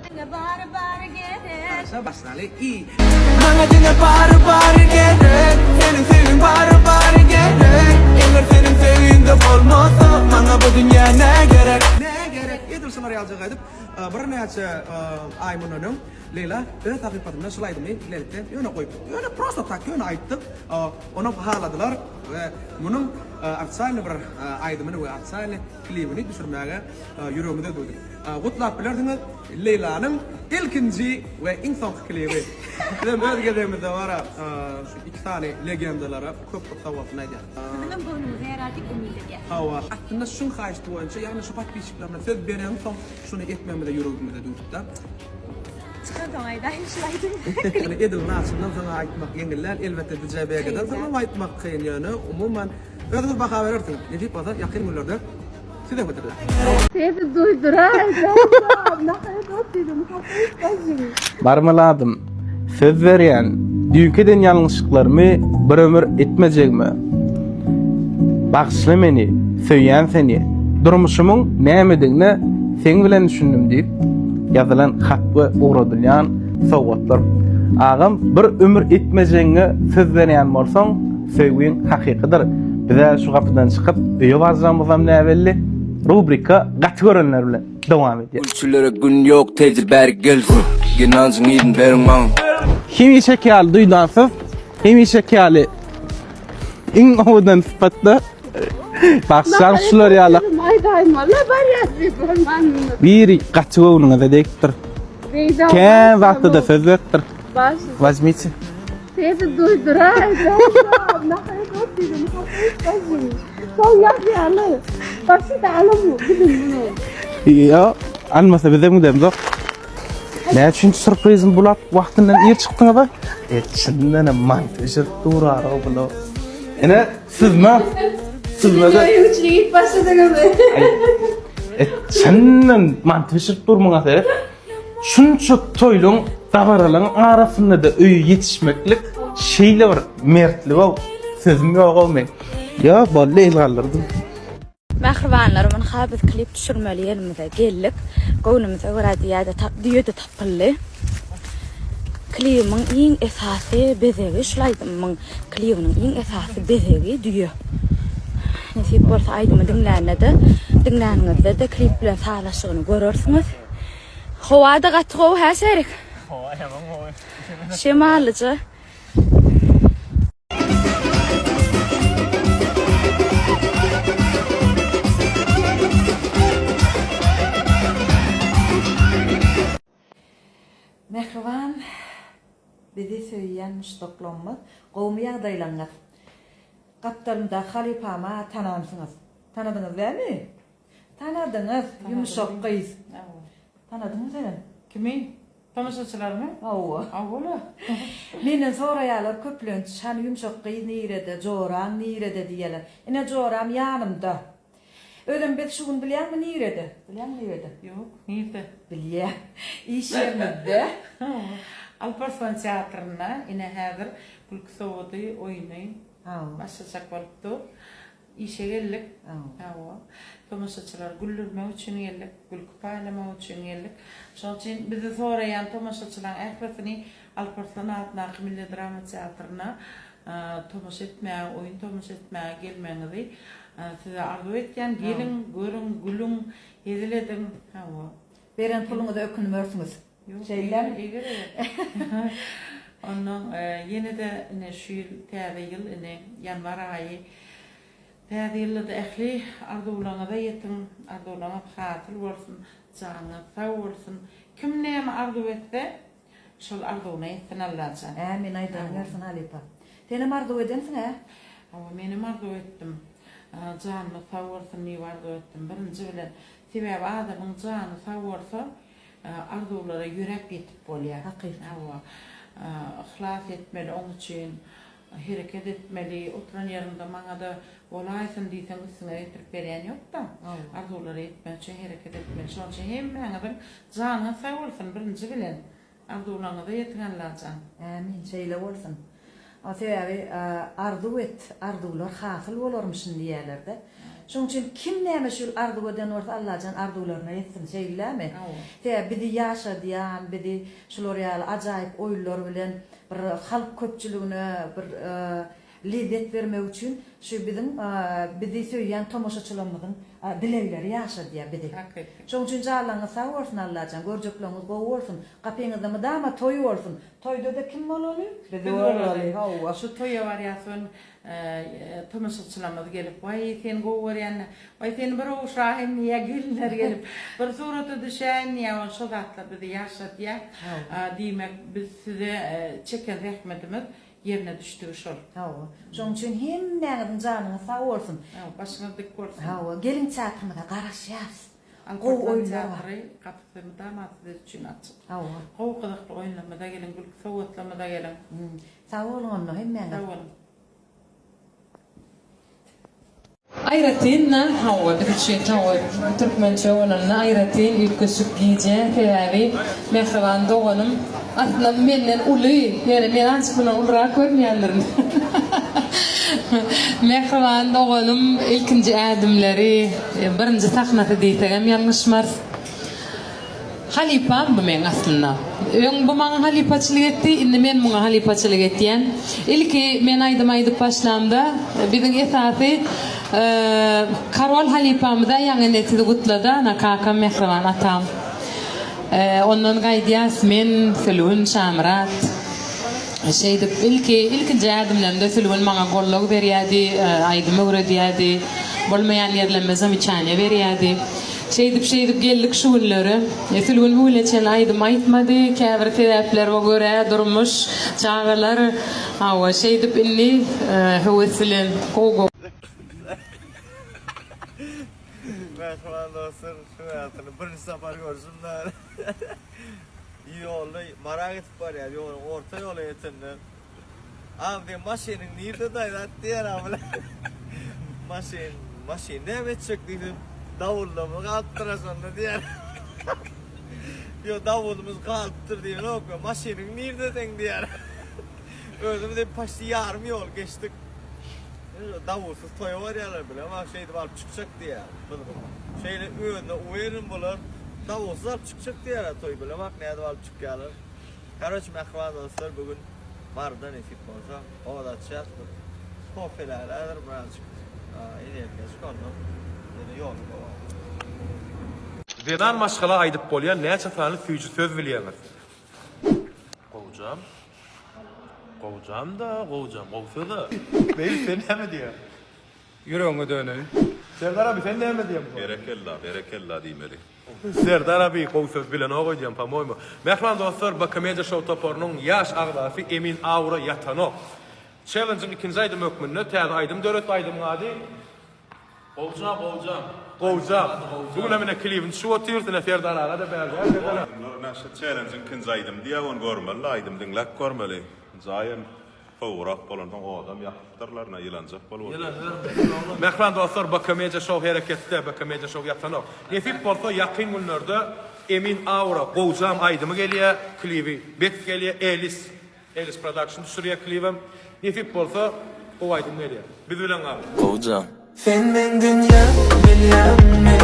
Diňe bary bary gerek. Başlaly i. Maňa diňe bary bary gerek Seniň söýgiň bary bary gerek Eger seniň söýgiňde bolmasa Maňa bu dünýä nä gerek Nä gerek edil şular ýalyjak aýdyp birnäçe aý mundan öň Leýla öz sahypasynda şul aýdymy bilelikde ýöne goýupdyk. Ýöne prosta tak ýöne aýtdyk. Onam haladylar we munuň ofitsialnyý bir aýdymyny we ofitsialnyý klibini düşürmäge ýüregimize düwdük. Gutlap bilersiňiz, Leýlanyň ilkinji we iň soňky klibi. Bizem öz gezegimizde bara şu iki sany legendalara köp köp sag bolsun aýdýarys. Siziňem göwnüňize ýarar diýip umyt edýäs. Hawa, aslynda şuň haýyşty boýunça, ýagny şu podpisçiklerime söz berensoň şuny etmegimize ýüregimize düwdük-de. Çykansoň aýdaýyn şul aýdymy. Ýöne edil Laçyndan soň aýtmak ýeňil däl, elbetde DJ BG-den soňam aýtmak kyn, ýöne umuman özüňiz baha berersiňiz. Nesip bolsa ýakyn günlerde size hödürlär. Sesi duýduraý Marmeladym, söz berýän, düýnki eden ýalňyşlyklarymy bir ömür etmejegime. Bagyşla meni, söýýän seni. Durmuşymyň nämedigine seň bilen düşündim diýip, ýazylan hat we ugradylýan sowgatlar. Agam, bir ömür etmejegiňe söz berýän bolsaň, söýgiň hakykydyr. Bizä şu gapydan çykyp, öýe barjagymyzam näbelli. Rubrika gaty görenler bilen dowam edýär. Gülçülere gün ýok tejri bärik gelsin. Gynanjyň yzyny beriň maňa. Hemişeki ýaly duýdansyz, hemişeki ýaly iň owadan sypatda bagşyjan şular ýaly. Aýdaýmaly barýas diýip bolman. Biri gaty göwnüňize degipdir. Kän zatda-da söz beripdir. Wazmite. Sesi duýduraý. Soň ýazýarlar. Başy-da alam gidin bunu. Ýa, almasa bizem gidemzok. Näme üçin sürprizini bulap wagtyndan ir çykdyňyz-a? E, çyndanam manty bişirip durar-ow bular. Ine, süzme. Süzme-de. Üçlük iýip başladyňyzmy? E, çyndan manty bişirip dur muňa seret. Şunça toýlaň, dabaralaň arasynda-da öýe ýetişmeklik şeýle bir mertlik-ow. Sözüm ýog-ow meň. Ýok, boldy, el galdyrdym. Mähribanlar ynha biz klip düşürmeli ýerimize geldik. Göwnümize görä diýäde düýede tapyldy. Klibimiň iň esasy bezegi şul aýdymyň klibiniň iň esasy bezegi düýe. Nesip bolsa aýdymy diňlände-de diňläniňizde-de klip bilen sazlaşygyny görersiňiz. Howa-da gaty gowy hä Şerik? Howa ýaman gowy. Şemallyja. Mähriban bizi söýýän muşdaklarymyz gowumy ýagdaýlaryňyz? Gapdalymdaky halypama tanansyňyz. Tanadyňyz dämi? Tanadyňyz, ýumşak gyz. Tanadyňmy senem? Kimi? Tomaşaçylarymy? Hawa. Hawa-la. Menden soraýarlar köplenç, hany ýumşak gyz nirede, joraň nirede diýýärler. Ine joram ýanymda. Özem biz şu gün bilýäňmi nirede? Bilýäňmi nirede? Ýok, nirde? Bilýän. Iş ýerimizde. Hawa. Alparslan teatrynda ine häzir Gülki sowudy oýny başlajak bolup dur. Işe geldik. Hawa. Tomaşaçylary güldürmek üçin geldik, gülki paýlamak üçin geldik. Şonuň üçin bizi soraýan tomaşaçylaryň ählisini Alparslan adyndaky Milli drama teatryna tomaşa etmäge, oýun tomaşa etmäge gelmegiňizi size arzuw etýän. Geliň, görüň, gülüň, hezil ediň. Hawa. Beren puluňyza ökünmersiňiz. Şeýlemi? Eger eger. Onnoň ýene-de ine şu ýyl täze ýyl ine ýanwar aýy. Täze ýylda-da ähli arzuwlaryňyza ýetiň, arzuwlaryňyz hasyl bolsun, janyňyz sag bolsun. Kim näme arzuw etse, şol arzuwyna ýetsin Allajan. Ämin aýdanyň gelsin halypa. Senem arzuw edensiň ä? Hawa menem arzuw etdim. Janymyz sag bolsun diýip arzuw etdim birinji bilen. Sebäbi adamyň jany sag bolsa, arzuwlara ýöräp ýetip bolýar. Hakyky. Hawa. Yhlas etmeli oň üçin, hereket etmeli. Oturan ýeriňde maňa-da bolaýsyn diýseň üstüňe getirip berýän ýok-da. Arzuwlara ýetmek üçin hereket etmeli. Şonuň üçin hemmäňiziň janyňyz sag bolsun birinji bilen. Arzuwlaryňyza ýetiň Allajan. Ämin şeýle bolsun. Sebäbi arzuw et, arzuwlar hasyl bolarmyşyn diýýärlerde. Şoň üçin kim näme şu ýyl arzuw eden bolsa Allajan arzuwlaryna ýetsin, şeýlelämi? Sebäbi bizi ýaşadýan, bizi şular ýaly ajaýyp oýunlar bilen bir halk köpçüligine bir lezzet bermek üçin şu biziň bizi söýýän tomaşaçylarymyzyň dilegleri ýaşadýar bizi. Şoň üçin janlaryňyz sag bolsun Allajan, görjekleňiz gowy bolsun, gapyňyzda mydama toý bolsun. Toýda-da kim bolaly? Biz bolaly. Hawa. Şu toýa barýas ön tomaşaçylarymyz gelip, Waý, seni gowy görýän, waý, seni bir ogşaýyn diýýär, gelinler gelip, bir surata düşäýin diýýär, ol şo zatlar bizi ýaşadýar. Diýmek, biz size çeken zähmetimiz ýerine düşdügi şol. Hawa. Şonuň üçin hemmäňiziň janyňyz sag bolsun. Hawa, başyňyz dik bolsun. Hawa, geliň teatrymyza garaşýas. Gowy oýunlar bar. Teatry gapysy mydama siz üçin açyk. Hawa. Gowy gyzykly oýunlarymyza geliň, gülki sowgatlarymyza geliň. Sag boluň onda hemmäňiz. Sag boluň. Aýratyn-da, hawa, biz üçin hawa, türkmençe bolanda aýratyn üýtgeşik gije, sebäbi mähriban doganym, aslynda menden uly, ýöne men azajyk mundan ulurak görünýändirin. Mähriban doganym ilkinji ädimleri, birinji sahnasy diýsegem ýalňyşmarys. Halypam bu meň aslynda. Öň bu maňa halypaçylyk etdi, indi men muňa halypaçylyk etýän. Ilki men aýdym aýdyp başlamda, biziň esasy Karol halypamyza ýaňy ine sizi gutlady, ana kakam mähriban atam. Ondan gaýdýas men, Sülgün, Şamyrat. Şeýdip ilki ilkinji ädimlerimde Sülgün maňa gollag berýärdi, aýdym öwredýärdi, bolmaýan ýerlerime zameçaniýa berýärdi. Şeýdip-şeýdip geldik şu günlere. Sülgün bu güne çenli aýdym aýtmady. Käbir sebäplerbe görä, durmuş, çagalar. Hawa, şeýdip indi höwes bilen gowy-gowy. Mähriban dostlar, şu hatyny birinji sapar görüşüm da. Ýolda Mara gidip barýar, ýoluň orta ýola ýetende. Agam diýen maşynyň nirde daýy zat diýer a bile. Maşyn, maşyn näme etjek diýsem, dawuldamy galypdyr a şonda diýer. Ýo dawulymyz galypdyr diýenok, maşynyň nirde seň diýer. Özümiz hem paçti ýarym ýol geçdik. Dawulsyz toýa barýarlar bilemok şeýdip alyp çykjak diýýär. Şeýle özüne uweryn bolar. Dawulsyz alyp çykjak diýýär toý bilemok nädip alyp çykýarlar. Karoç mähriban dostlar bu gün Maryda nesip bolsa owaz açýas bir kofeler häzir birazjyk energiýajyk ondan ýene ýoluň dowamy. Zenan maşgala aýdyp bolýan näçe sany süýji söz bilýäňiz? Gowjam. Gowjam-da, gowjam, gowy söz-ä. Beýik sen näme diýýäň? Ýüregiňe döneýin. Serdar abi sen näme diýýäň? Berekella, berekella diýmeli. Serdar abi gowy söz bilenok öýdýän pomoýmu. Mähriban dostlar BK Media Show toparynyň ýaş agzasy Emin Aura ýatanok. Çellenjiň ikinji aýdymy hökmünde täze aýdym döretdi aýdymyň ady Gowja gowjam. Gowjam. Bu günem ine klibini düşüp otyrys ine Serdar aga-da bärde Serdar aga. Aýdymlar ine şu çellenjiň ikinji aýdymy diýýär ony görmeli aýdym diňläp görmeli. Jaýam Sowugrak bolansoň odam ýakypdyrlar, ine ýylanjak bolup otyr. Mähriban dostlar BK Media Show hereketde, BK Media Show ýatanok. Nesip bolsa ýakyn günlerde Emin Aura Gowjam aýdymy gelýär, klibi bet gelýär, Elis Elis Production düşürýär klibem. Nesip bolsa gowy aýdym gelýär. Biz bilen galyň. Gowjam. Sen meň dünýäm, bilýäňmi?